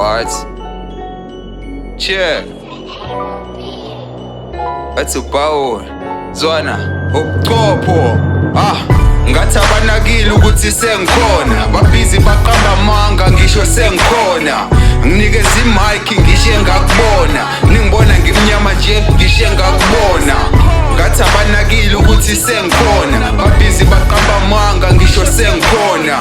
What? Check. Bathi uPaul. Zwana, ubuchopho. Ah, ngathi abanakile ukuthi sengikhona. Babhizi baqamba amanga ngisho sengikhona. Nginikeza i-mic ngisho ngakubona. Ningibona ngimnyama nje ngisho ngakubona. Ngathi abanakile ukuthi sengikhona. Babhizi baqamba amanga ngisho sengikhona.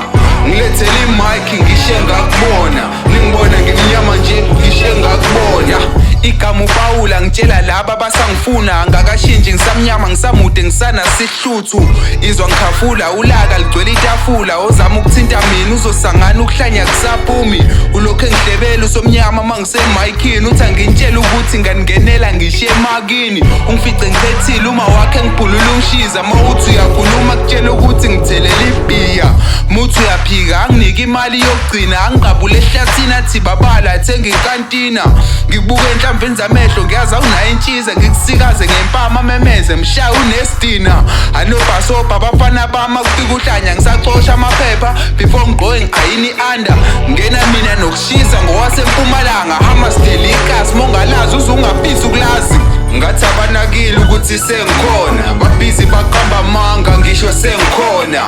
Ngilethele i-mic ngisho ngakubona. Ningibona ngimnyama nje ngisho ngakubona. Igama uPawula ngitshela laba abasangifuna, angakashintshi, ngisamnyama, ngisamude, ngisana sihluthu. Izwa ngikhafula ulaka ligcwele itafula. Ozama ukuthinta mina uzosangana ukuhlanya kusaphumi. Ulokhu engihlebela usomnyama mangisemayikhini, uthi angintshela ukuthi ngangingenela ngisho emakini. Ungifice ngikhethile uma wakhe ngibhulula ungishiza. Mawuthi uyakhuluma kutshela ukuthi ngithelela ibhiya, muthi uyaphika anginike imali yokugcina, angiqabule ehlathini athi babala athenga inkantina. Ngikubuka enhlamvini zamehlo ngiyazi awunayo intshiza, ngikusikaze ngempama memeze mshaya unesidina. Anobhasobha abafana bami akufika uhlanya, ngisacosha amaphepha before ngigqoke ngi-ayini i-under. Ngena mina nokushisa ngowasempumalanga, Hammarsdale ikasi mongalazi uze ungafisi ukulazi. Ngathi abanakile ukuthi sengikhona, babhizi baqamba amanga ngisho sengikhona.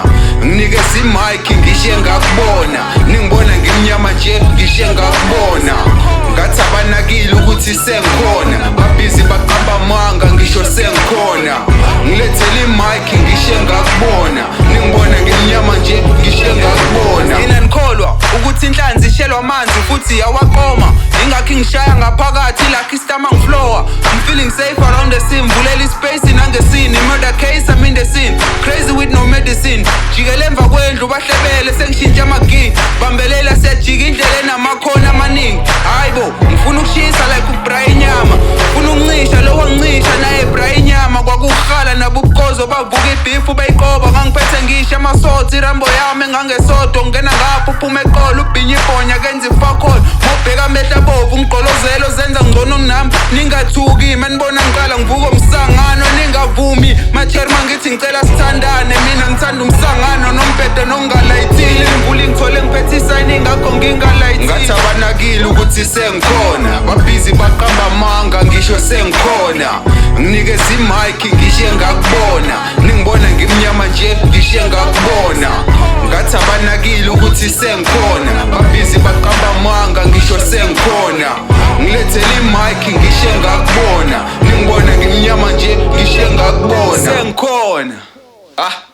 Nginikeza i-mic ngisho ngakubona. Ningibona ngimnyama nje ngisho ngakubona. Ngathi abanakile ukuthi sengikhona, babhizi baqamba amanga ngisho sengikhona. Ngilethele i-mic ngisho ngakubona. Ningibona ngimnyama nje ngisho ngakubona. Mina nikholwa ukuthi inhlanzi ishelwa amanzi futhi yawaqoma, ingakho ngishaya ngaphakathi like istama ngiflowa. I'm feeling safe around the scene, vulela ispace nangesini. Murder case, I'm in the scene, crazy with no medicine. Jikele emva kwendlu bahlebele sengishintsha amagi, bambelela siyajika indlela enamakhona amaningi. Hayi bo, ngifuna ukushisa like ukubraya inyama, ngifuna ukuncisha lo wangincisha naye braya inyama. Kwakuhala nabubukozo bavuka ibhifu beyiqoba, ngangiphethe ngisho amasothi irambo yami engangesodo. Ngena ngapha uphume eqolo ubhinya ibhonya kenza ifakhona mobheka amehlo abovu ngigqolozelo zenza ngcono kunami. Ningathuki manibona ngiqala ngivuka umsangano, ningavumi macherma ngithi ngicela sithandane. Mina ngithanda umsangano nombhedo nongalayithile, imvula ingithole ngiphethe isayini ngakho ngingalayithile. Ngathi abanakile ukuthi sengikhona, babhizi baqamba amanga ngisho sengikhona. Nginikeza i-mic ngisho ngakubona. Ningibona ngimnyama nje ngisho ngakubona. Ngathi abanakile ukuthi sengikhona, babhizi baqamba amanga ngisho sengikhona. Ngilethele i-mic ngisho ngakubona. Ningibona ngimnyama nje ngisho ngakubona. Sengikhona. Ah.